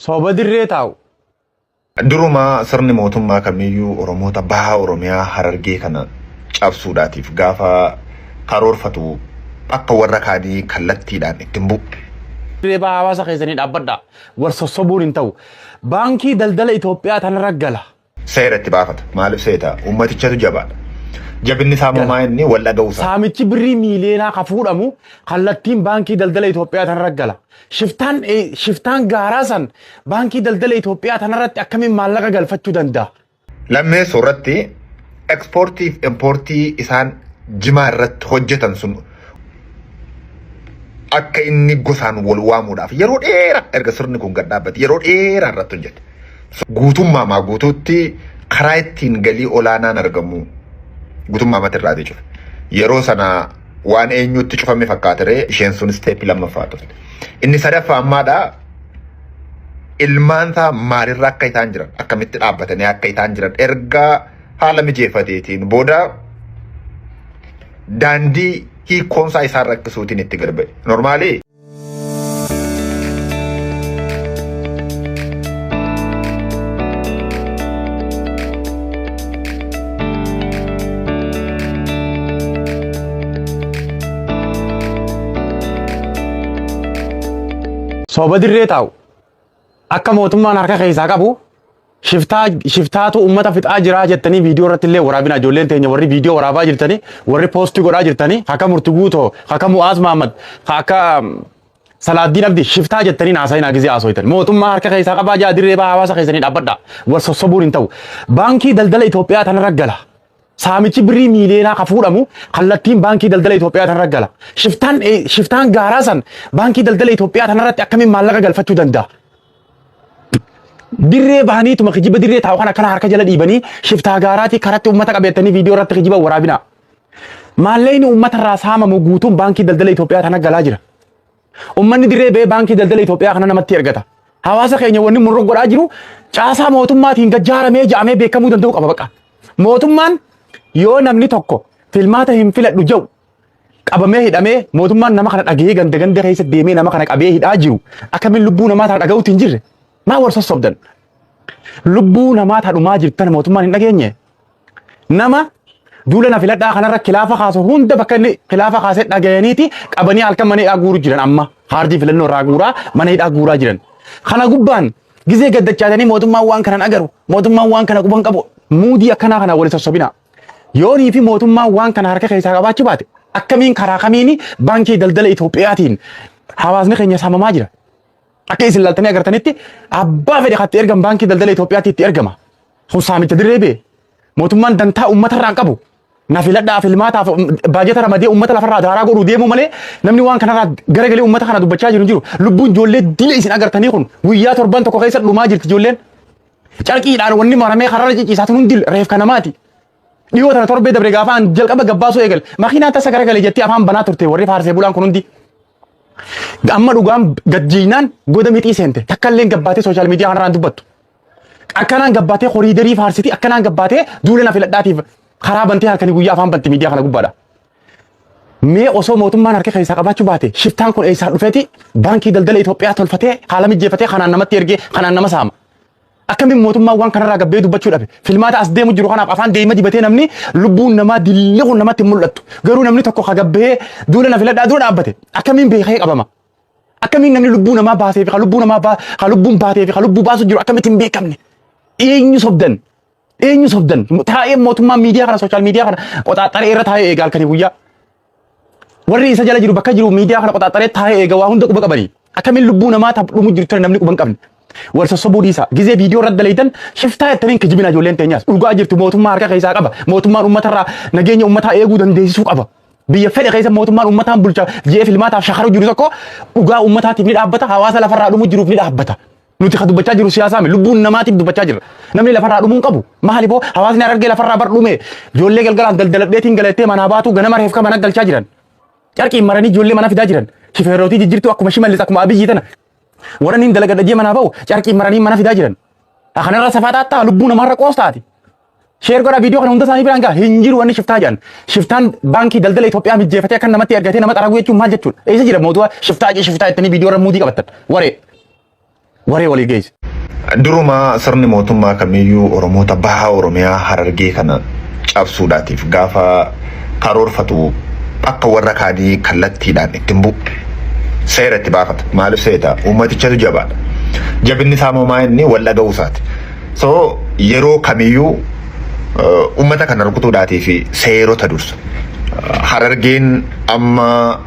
Soba dirree taa'u. Duruma sirni mootummaa kamiyyuu Oromoota baha Oromiyaa Harargee kana cabsuudhaatiif gaafa karoorfatu akka warra kaanii kallattiidhaan itti hin bu'u. Dirree baha hawaasa keessanii dhaabbadhaa. Wal sossobuun hin ta'u. Baankii daldala Itoophiyaa tanarra gala. Seera itti baafata. Maaliif seeta? Uummatichatu jabaadha. Jabinni isaa immoo maa inni wal dhaga'uu isaa. Saamichi birrii miiliyoonaa ka fuudhamu kallattiin baankii daldala Itoophiyaa tanarra gala. Shiftaan shiftaan gaaraa san baankii daldala Itoophiyaa tanarratti akkamiin maallaqa galfachuu danda'a? Lammeessoo irratti ekspoortii fi impoortii isaan jimaa irratti hojjetan sun akka inni gosaan wal waamuudhaaf yeroo dheeraa erga sirni kun gad dhaabbate yeroo dheeraa irratti hojjete. Guutummaamaa guutuutti karaa ittiin galii olaanaan argamu guutummaamatti irraatii cufe. Yeroo sana waan eenyutti cufame fakkaateree isheen sun isteeppii lammaffaa turte. Inni sadaffaa ammaadhaa ilmaan isaa maalirra akka isaan jiran akkamitti dhaabbatanii akka isaan jiran erga haala mijeeffateetiin booda daandii hiikkoonsaa isaan rakkisuutiin itti gad ba'e. Normaalii Soba dirree taa'u. Akka mootummaan harka keessaa qabu shiftaa shiftaatu uummata fixaa jiraa jettanii viidiyoo irratti illee waraabina ijoolleen teenya warri viidiyoo waraabaa jirtanii warri poostii godhaa jirtanii akka murti guutoo akka mu'aaz Mahammad akka Salaaddiin Abdi shiftaa jettanii haasa'inaa gizee haasoitan mootummaa harka keessaa qabaa jaa dirree bahaa hawaasa keessanii dhaabbadha wal sossobuun hin ta'u baankii daldala Itoophiyaa tanarra gala Saamichi birrii miiliyoonaa ka fuudhamu kallattiin baankii daldala Itoophiyaa tanarra gala. Shiftaan shiftaan gaaraa san baankii daldala Itoophiyaa tanarratti akkamiin maallaqa galfachuu danda'a? Dirree bahaniituma kijiba dirree taa'u kana akkana harka jala dhiibanii shiftaa gaaraatii karatti uummata qabeettanii viidiyoo irratti kijiba waraabinaa. Maallaqni uummata irraa saamamu guutuun baankii daldala Itoophiyaa tana galaa jira. Ummanni dirree ba'ee baankii daldala Itoophiyaa kana namatti ergata. Hawaasa keenya wanni murroo godhaa jiru caasaa mootummaatiin gajjaaramee ja'amee beekamuu danda'u qaba baqa. Mootummaan yoo namni tokko filmaata hin filadhu jedhu qabamee hidhamee mootummaan nama kana dhagahee ganda ganda keessa deemee nama kana qabee hidhaa jiru akkamiin lubbuu namaa tana dhaga'uutti hin jirre maa wal sossobdan lubbuu namaa ta dhumaa jirtan mootummaan hin dhageenye Nama duula na filadhaa kanarra kilaafa kaasu hunda bakka inni kilaafa kaasee dhagayaniiti qabanii halkan mana hidhaa guuru jiran amma kaardii filannoo irraa guuraa mana hidhaa guuraa jiran. Kana gubbaan gizee gaddachaatanii mootummaan waan kanan agaru mootummaan waan kana quban qabu muudii akkanaa kana wali sossobina. Yoonii fi mootummaan waan kana harka keessaa qabaachuu baate akkamiin karaa kamiini baankii daldala Itoophiyaatiin hawaasni keenya saamamaa jira. Akka isin laaltanii agartanitti abbaa fedhe katti ergan baankii daldala Itoophiyaatti itti ergama. Kun saamicha dirree bee. Mootummaan dantaa uummata irraa hin qabu. Na filadhaa filmaataaf baajata ramadee uummata lafarraa daaraa godhuu deemuu malee namni waan kanarraa garagalee uummata kana dubbachaa jiru hin jiru. Lubbuun ijoollee dila isin agartanii kun guyyaa torban tokko keessa dhumaa jirti ijoolleen. Carqiidhaan wanni maramee kararra ciciisaa tun hundi reefka namaati. Dhiyoo tana torbee dabre gaafa an jalqaba gabbaasuu eegale makiinaan tasa garagale jettee afaan banaa turte warri faarsee bulaan kun hundi. Amma dhugaan gadjiinaan goda mixii seente takka illee gabbaatee sooshaal miidiyaa kanarraan dubbattu. Akkanaan gabbaatee koriidarii faarsiti akkanaan gabbaatee duula na filadhaatiif karaa bantee halkanii guyyaa afaan banti miidiyaa kana gubbaadha. Mee osoo mootummaan harka keessaa qabaachuu baate shiftaan kun eessaa dhufeeti baankii daldala Itoophiyaa tolfatee haala mijjeeffatee kanaan namatti ergee kanaan nama saama. Akkamiin mootummaan waan kanarraa gabbee dubbachuu dhabe? Filmaata as deemu jiru kanaaf afaan deema dibatee namni lubbuun namaa dilli kun namatti hin mul'attu. Garuu namni tokko ka gabbee duula na filadhaa dura dhaabbate akkamiin beekee qabama? Akkamiin namni lubbuu namaa baasee fi ka lubbuu namaa ka lubbuun baatee fi ka lubbuu baasu jiru akkamitti hin beekamne? Eenyu sobdan? Eenyu sobdan? Taa'ee mootummaan miidiyaa kana sooshaal miidiyaa kana qoxaaxaree irra taa'ee eega halkanii guyyaa. Warri isa jala jiru bakka jiru miidiyaa kana qoxaaxaree taa'ee eega waa hunda quba qabanii. Akkamiin lubbuu namaa ta dhumu jirtu tana namni quba hin qabne. Wal sossobuu dhiisa. Gizee viidiyoo irratti dalaytan shiftaa jettanii hin kijibina ijoolleen teenyaas. Dhugaa jirtu mootummaa harka keessaa qaba. Mootummaan uummatarraa nageenya uummataa eeguu dandeessisuu qaba. Biyya fedhe keessa mootummaan uummataan bulcha je'ee filmaataaf shakaru jiru tokko dhugaa uummataatiif ni dhaabbata. Hawaasa lafarraa dhumu jiruuf ni dhaabbata. Nuti kan dubbachaa jiru siyaasaa mi lubbuun namaatiif dubbachaa jirra. Namni lafarraa dhumuu hin qabu. Maali boo hawaasni harargee lafarraa bar dhume ijoollee galgalaan daldaladheetiin galattee manaa baatu ganama reefka mana galchaa jiran. Carqiin maranii ijoollee mana fidaa jiran. Shifeerootii jijjiirtuu akkuma shimallis akkuma abiyyi tana. Warra niin dalagadha jee manaa ba'u carqiin maranii mana fidaa jiran. Kanarra safaa taattaa lubbuu namaarra qoostaati. Sheer godhaa viidiyoo kana hunda isaanii biraan gaha. Hin jiru wanni shiftaa jedhan. Shiftaan baankii daldala Itoophiyaa mijjeeffatee akka namatti ergatee nama xaraguu jechuun maal jechuudha? Eessa jira mootummaa shiftaa shiftaa jettanii viidiyoo irra muudii qabattan. Waree. Waree walii geesse. Duruma sirni mootummaa kamiyyuu Oromoota baha Oromiyaa Harargee kana cabsuudhaatiif gaafa karoorfatu akka warra kaanii kallattiidhaan ittiin bu'u. Seera itti baafata. Maaliif seeta? Uummatichatu jabaadha. Jabinni isaa moomaa inni wal dhaga'uu isaati. So yeroo kamiyyuu uummata kana rukutuudhaatii fi seerota dursa. Harargeen amma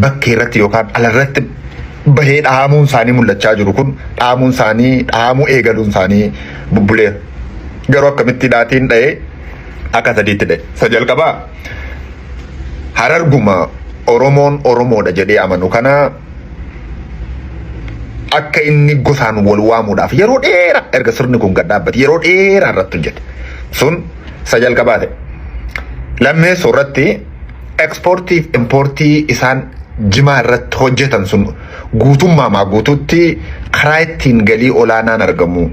bakkee irratti yookaan alarratti bahee dhahamuun isaanii mul'achaa jiru kun dhahamuun isaanii dhahamuu eegaluun isaanii bubbuleera. Garuu akkamitti dhaatiin dha'ee akka sadiitti dha'e. Isa jalqabaa Hararguma Oromoon Oromoodha jedhee amanu kana akka inni gosaan wal waamuudhaaf yeroo dheeraa erga sirni kun gad dhaabbate yeroo dheeraa irratti hojjete. Sun isa jalqabaa ta'e. Lammeessoo irratti ekspoortii fi impoortii isaan jimaa irratti hojjetan sun guutummaa guutuutti karaa ittiin galii olaanaan argamu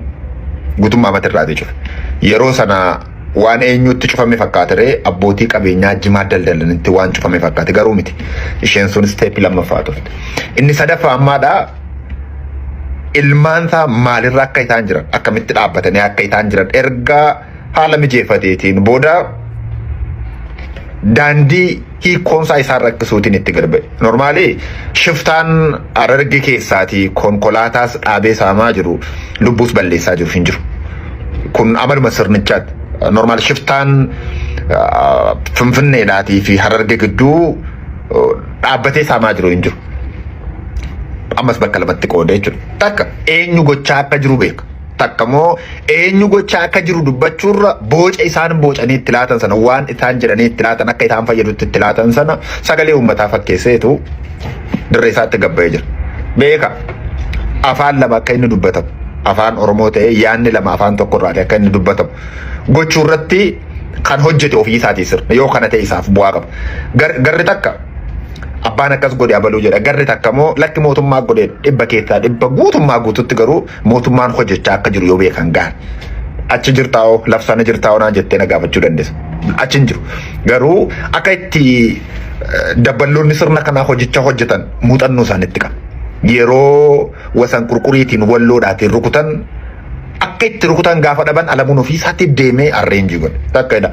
guutummaa irraatii cufe. Yeroo sana waan eenyutti cufame fakkaate abbootii qabeenyaa jimaa daldalanitti waan cufame fakkaate, garuu miti. Isheen sun step lammaffaa turte. Inni sadaffaa ammaadhaa ilmaansaa maalirra akka isaan jiran, akkamitti dhaabbatanii akka isaan jiran erga haala mijeeffateetiin booda daandii hiikkoonsaa isaan rakkisuutiin itti gad ba'e. Normally shiftaan Hararge keessaatii konkolaataas dhaabee saamaa jiru, lubbuus balleessaa jiru hin jiru. Kun amaluma sirnichaati. Normal shiftaan Finfinneedhaatii fi Hararge gidduu dhaabbatee saamaa jiru hin jiru. Ammas bakka lamatti qoodee jechuudha. Takka eenyu gochaa akka jiru beeka. Takka immoo eenyu gochaa akka jiru dubbachuurra booca isaan boocanii itti laatan sana, waan isaan jedhanii itti laatan, akka isaan fayyadutti itti laatan sana sagalee uummataa fakkeesseetu dirree isaatti gabba'ee jira. Beeka, afaan lama akka inni dubbatamu, afaan Oromoo ta'ee yaanni lama afaan tokko irraa akka inni dubbatamu gochuu irratti kan hojjete ofii isaatii sirna yoo kana ta'e isaaf bu'aa qaba. Garri takka abbaan akkas godhe abaluu jedha, garri takka immoo lakki mootummaa godhe. 100% guutummaa guututti garuu mootummaan hojjechaa akka jiru yoo beekan gaari. Achi jirtaa'oo, lafsana jirtaa'oo naan jettee na gaafachuu dandeessa. Achi hin jiru. Garuu akka itti dabballoonni sirna kanaa hojjechaa hojjetan muuxannoo isaanitti qaba. Yeroo wasan qurquriitiin walloodhaatiin rukutan, akka itti rukutan gaafa dhaban, Alamuun ofii isaatti deemee arrange godhe. Takka jedha.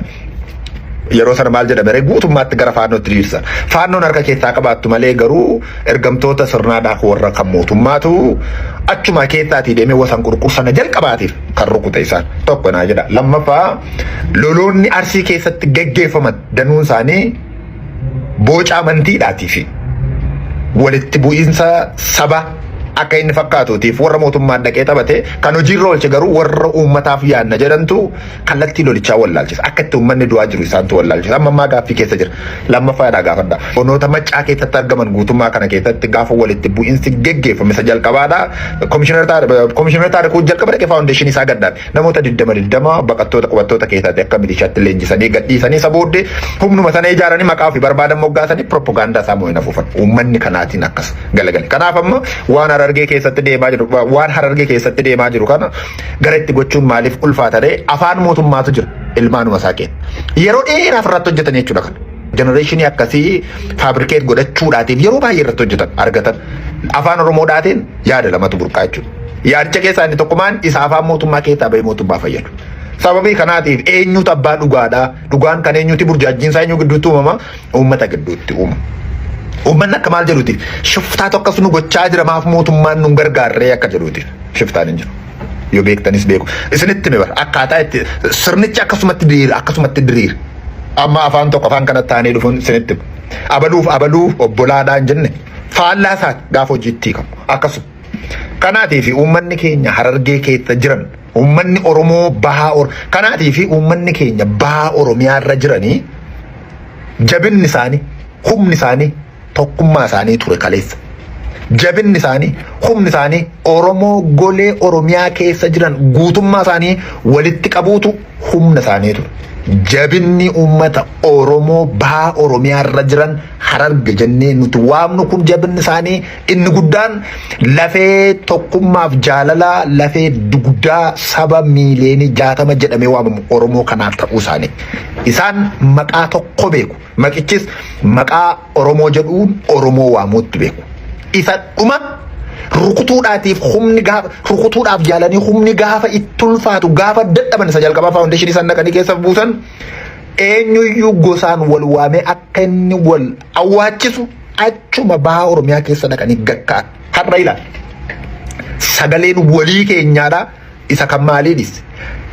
Yeroo sana maal jedhame? Guutummaatti gara Faannootti diriirsan. Faannoon harka keessaa qabaattu malee garuu ergamtoota sirnaadhaa warra kan mootummaatu achuma keessaatii deemee wasan qurqur sana jalqabaatiif kan rukute isaan. Tokko naa jedha. Lammaffaa, loloonni Arsii keessatti geggeeffaman danuun isaanii boca amantiidhaatii fi walitti bu'iinsa saba akka inni fakkaatuutiif warra mootummaan dhaqee taphate kan hojiirra oolche, garuu warra uummataaf yaadna jedhantu kallattii lolichaa wallaalchisa. Akka itti uummanni du'aa jiru isaantu wallaalchisa. Amma ammaa gaaffii keessa jira. Lammaffaadhaa gaafadha. Onoota Maccaa keessatti argaman guutummaa kana keessatti gaafa walitti bu'iinsi geggeeffame isa jalqabaadha. Komishinar Taarikuu jalqaba dhaqee foundation isaa gadhaabe. Namoota 20 20 baqattoota qubattoota keessaatti akka milishaatti leenjisanii gadhiisanii, isa booddee humnuma sana ijaaranii maqaa ofii barbaadan moggaasanii propagaandaa isaa moo'ina fuufan. Uummanni kanaatiin akkas galagale. Kanaaf amma waan Harargee keessatti deemaa jiru kana gara itti gochuun maaliif ulfaata? Afaan mootummaatu jira ilmaanuma isaa keessa. Yeroo dheeraaf irratti hojjetan jechuudha kana. Generation akkasii fabricate godhachuudhaatiif yeroo baay'ee irratti hojjetan argatan. Afaan Oromoodhaatiin yaada lamatu burqaa jechuudha. Yaadicha keessaa inni tokkumaan isa afaan mootummaa keessaa bahee mootummaa fayyadu. Sababii kanaatiif eenyutu abbaa dhugaadhaa? Dhugaan kan eenyuti? Burjaajjiinsaa eenyu gidduutti uumama? Uummata gidduutti uumama. Uummanni akka maal jedhuutiif? Shiftaatu akkas nu gochaa jira, maaf mootummaan nu gargaarree akka jedhuutiif. Shiftaan hin jiru. Yoo beektanis beeku. Isinitti hime bara, akkaataa itti sirnichi akkasumatti diriira, akkasumatti diriira. Amma afaan tokko afaan kanatti taanee dhufuun isinitti hima. Abaluuf abaluu obbolaadhaan jenne faallaa isaati gaafa hojiitti hiikamu akkasuma. Kanaatii fi uummanni keenya Harargee keessa jiran, uummanni Oromoo bahaa Or kanaatii fi uummanni keenya bahaa Oromiyaa irra jiranii, jabinni isaanii, humni isaanii tokkummaa isaanii ture kaleessa. Jabinni isaanii, humni isaanii Oromoo golee Oromiyaa keessa jiran guutummaa isaanii walitti qabuutu humna isaanii ture. Jabinni uummata Oromoo bahaa Oromiyaa irra jiran, Hararge jennee nuti waamnu kun, jabinni isaanii inni guddaan lafee tokkummaaf jaalalaa, lafee dugdaa saba miiliyoonii 60 jedhamee waamamu Oromoo kanaaf ta'uu isaanii. Isaan maqaa tokko beeku. Maqichis maqaa Oromoo jedhuun Oromoo waamuutti beeku. Isa dhuma Rukutuudhaatiif humni gaafa rukutuudhaaf yaalanii humni gaafa itti ulfaatu gaafa dadhaban isa jalqabaa foundation isaan naqanii keessa buusan eenyuyyuu gosaan wal waamee akka inni wal awwaachisu achuma baha Oromiyaa keessa dhaqanii gakkaan. Har'a ilaali. Sagaleen walii keenyaadha isa kan maaliinis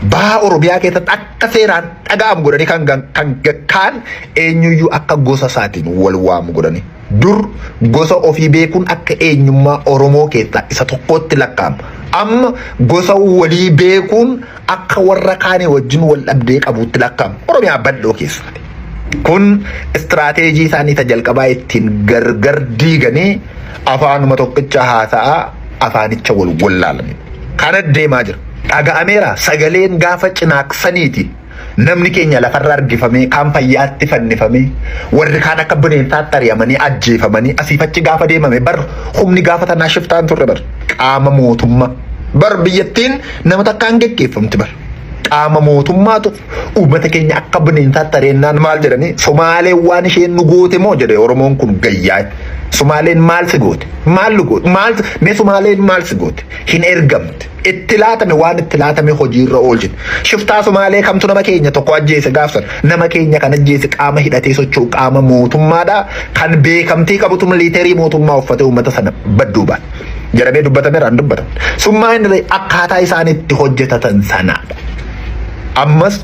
baha Oromiyaa keessatti akka seeraan dhaga'amu godhanii kan kan gakkaan eenyuyyuu akka gosa isaatiin wal waamu godhanii. Dur gosa ofii beekuun akka eenyummaa Oromoo keessaa isa tokkotti lakkaa'ama. Amma gosa walii beekuun akka warra kaanii wajjin wal dhabdee qabuutti lakkaa'ama. Oromiyaa bal'oo keessatti. Kun istiraateejii isaanii isa jalqabaa ittiin gargar diiganii afaanuma tokkicha haasa'aa afaanicha wal wallaalanii. Kana deemaa jira. Dhaga'ameera sagaleen gaafa cinaaksaniiti. Namni keenya lafarra argifamee kaan fayyaatti fannifamee warri kaan akka bineensaatti ari'amanii ajjeefamanii asiif achi gaafa deemame bar humni gaafa tanaa shiftaan turre bar qaama mootummaa bar biyyattiin nama takkaan geggeeffamti bar qaama mootummaatu uummata keenya akka bineensaatti ari'annaan maal jedhanii Somaaleen waan isheen nu goote moo jedhe Oromoon kun gayyaa Somaaleen maal si goote maal nu goote maal mee Somaaleen maal si goote hin ergamte itti laatame waan itti laatame hojiirra oolchite. Shiftaa Somaalee kamtu nama keenya tokko ajjeese gaafsan nama keenya kan ajjeese qaama hidhatee socho'u qaama mootummaadha kan beekamtii qabutu militeerii mootummaa uffatee uummata sana badduu baate. Jedhamee dubbatameera hin dubbatamu. Summaa inni akkaataa isaan itti hojjetatan sanaadha. Ammas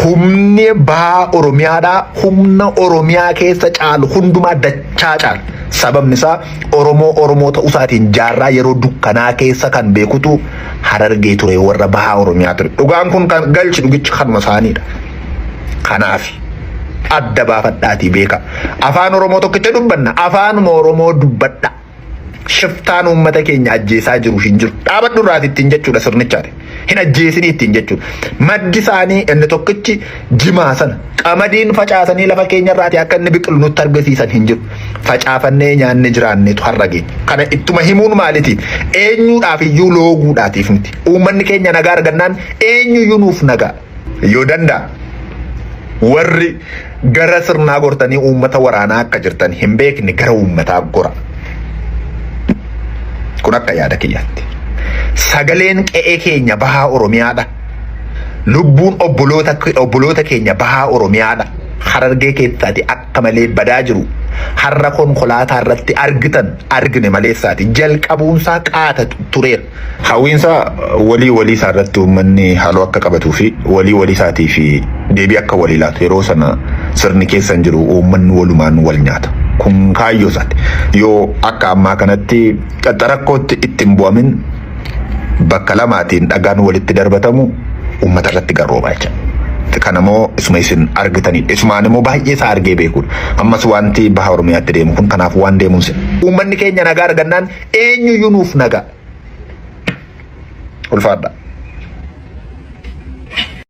humni baha Oromiyaadhaa humna Oromiyaa keessa caalu hundumaa dachaa caala. Sababni isaa Oromoo Oromoo ta'uu isaatiin jaarraa yeroo dukkanaa keessa kan beekutu Harargee ture warra bahaa Oromiyaa ture. Dhugaan kun kan galchi dhugichi kanuma isaaniidha. Kanaaf adda baafadhaatii beeka. Afaan Oromoo tokkicha dubbanna. Afaanuma Oromoo dubbadha. Shiftaan uummata keenya ajjeesaa jiru hin jiru. Dhaabadhu irraati ittiin jechuudha sirnichaati. Hin ajjeesinii ittiin jechuudha. Maddi isaanii inni tokkichi jimaa sana qamadiin facaasanii lafa keenya irraati akka inni biqilu nutti argisiisan hin jiru. Facaafannee nyaanne jiraanneetu har'a geenye. Kana ittuma himuun maaliitiif? Eenyuudhaaf iyyuu looguudhaatiif miti. Uummanni keenya nagaa argannaan eenyuyyuu nuuf nagaa. Yoo danda'a warri gara sirnaa gortanii uummata waraanaa akka jirtan hin beekne gara uummataa gora. Kun akka yaada kiyyaatti. Sagaleen qe'ee keenya bahaa Oromiyaadha. Lubbuun obboloota obboloota keenya bahaa Oromiyaadha. Harargee keessaati akka malee badaa jiru. Har'a konkolaataa irratti argitan argine maleessaati. Jalqabuunsaa qaata tureera. Hawwiinsaa walii walii isaa irratti uummanni haaloo akka qabatuu fi walii walii isaatii fi deebii akka walii laatu yeroo sana sirni keessa hin jiru uummanni walumaan wal nyaata. Kun kaayyoo isaati. Yoo akka ammaa kanatti qaxxarakkootti itti hin bu'amin bakka lamaatiin dhagaan walitti darbatamu uummata irratti garroobaa jecha. Kanammoo isuma isin argitanidha. Isumaan immoo baay'ee isaa argee beekudha. Ammas wanti baha Oromiyaatti deemu kun kanaaf waan deemuun uummanni keenya nagaa argannaan eenyuyyuu nuuf nagaa. Ulfaadha.